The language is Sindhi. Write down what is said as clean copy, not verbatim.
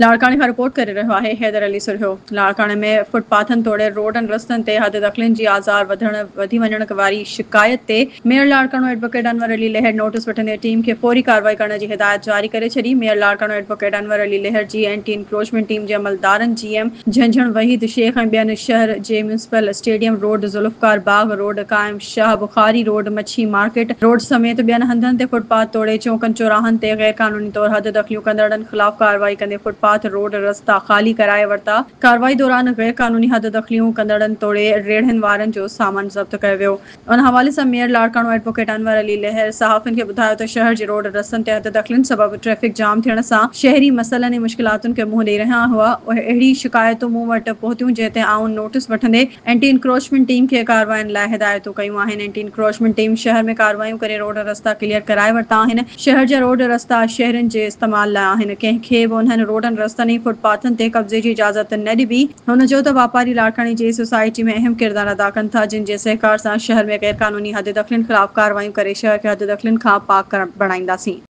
لاڙڪاڻي کان رپورٽ ڪري رهيو آهي حيدر علي سرهيو. لاڙڪاڻي ۾ فٽ پاٿن توڙي روڊن رستن تي حد دخلين جي آزار وڌڻ وڌي وڃڻ واري شڪايت تي mayor Larkana advocate Anwar Ali Lehar notice وٺندي ٽيم کي فوري ڪارروائي ڪرڻ جي هدايت جاري ڪري ڇڏي. ميئر لاڙڪاڻو ايڊووڪيٽ انور علي لهر جي اينٽي انڪروچمينٽ ٽيم جي عملدارن جي ايم جهنجهڻ وحيد شيخ ۽ ٻين شهر جي municipal stadium road, Zulfiqar Bagh road, Qaim Shah Bukhari road, مڇي مارڪيٽ روڊ سميت ٻين هنڌن تي فٽ پاٿ توڙي چونڪن چوراهن تي غير قانوني طور حد دخليون ڪندڙن خلاف ڪارروائي ڪندي فٽ پاٿ روڊ رستا خالي ڪرائي ورتا، ڪارروائي دوران غير قانوني حد دخليون ڪندڙن توڙي ريڙهين وارن جو سامان ضبط ڪيو ويو. ان حوالي سان ميئر لاڙڪاڻو ايڊووڪيٽ انور علي لهر صحافين کي ٻڌايو ته شهر جي روڊ رستن تي حد دخلين سبب ٽريفڪ جام ٿيڻ سان شهري مسئلن ۽ مشڪلاتن کي منهن ڏئي رهيا هئا، اهڙي شڪايتون مون وٽ پهتيون جنهن تي آئون نوٽيس وٺندي اينٽي انڪروچمينٽ ٽيم کي ڪاررواين لاء هدايتون ڪيون آهن، اينٽي انڪروچمينٽ ٽيم شهر ۾ ڪارروايون ڪري روڊ رستا ڪليئر ڪرائي ورتا آهن، شهر جا روڊ رستا شهرين جي استعمال لاء آهن، ڪنهن کي به انهن روڊن رستن ۽ فٽ پاٿن تي قبضي جي اجازت نه ڏبي، هن چيو ته واپاري لاڙڪاڻي جي سوسائٽي ۾ اهم ڪردار ادا ڪن ٿا، جن جي سهڪار سان شهر ۾ غيرقانوني حددخلين خلاف ڪارروايون ڪري شهر کي حددخلين کان پاڪ بڻائينداسين.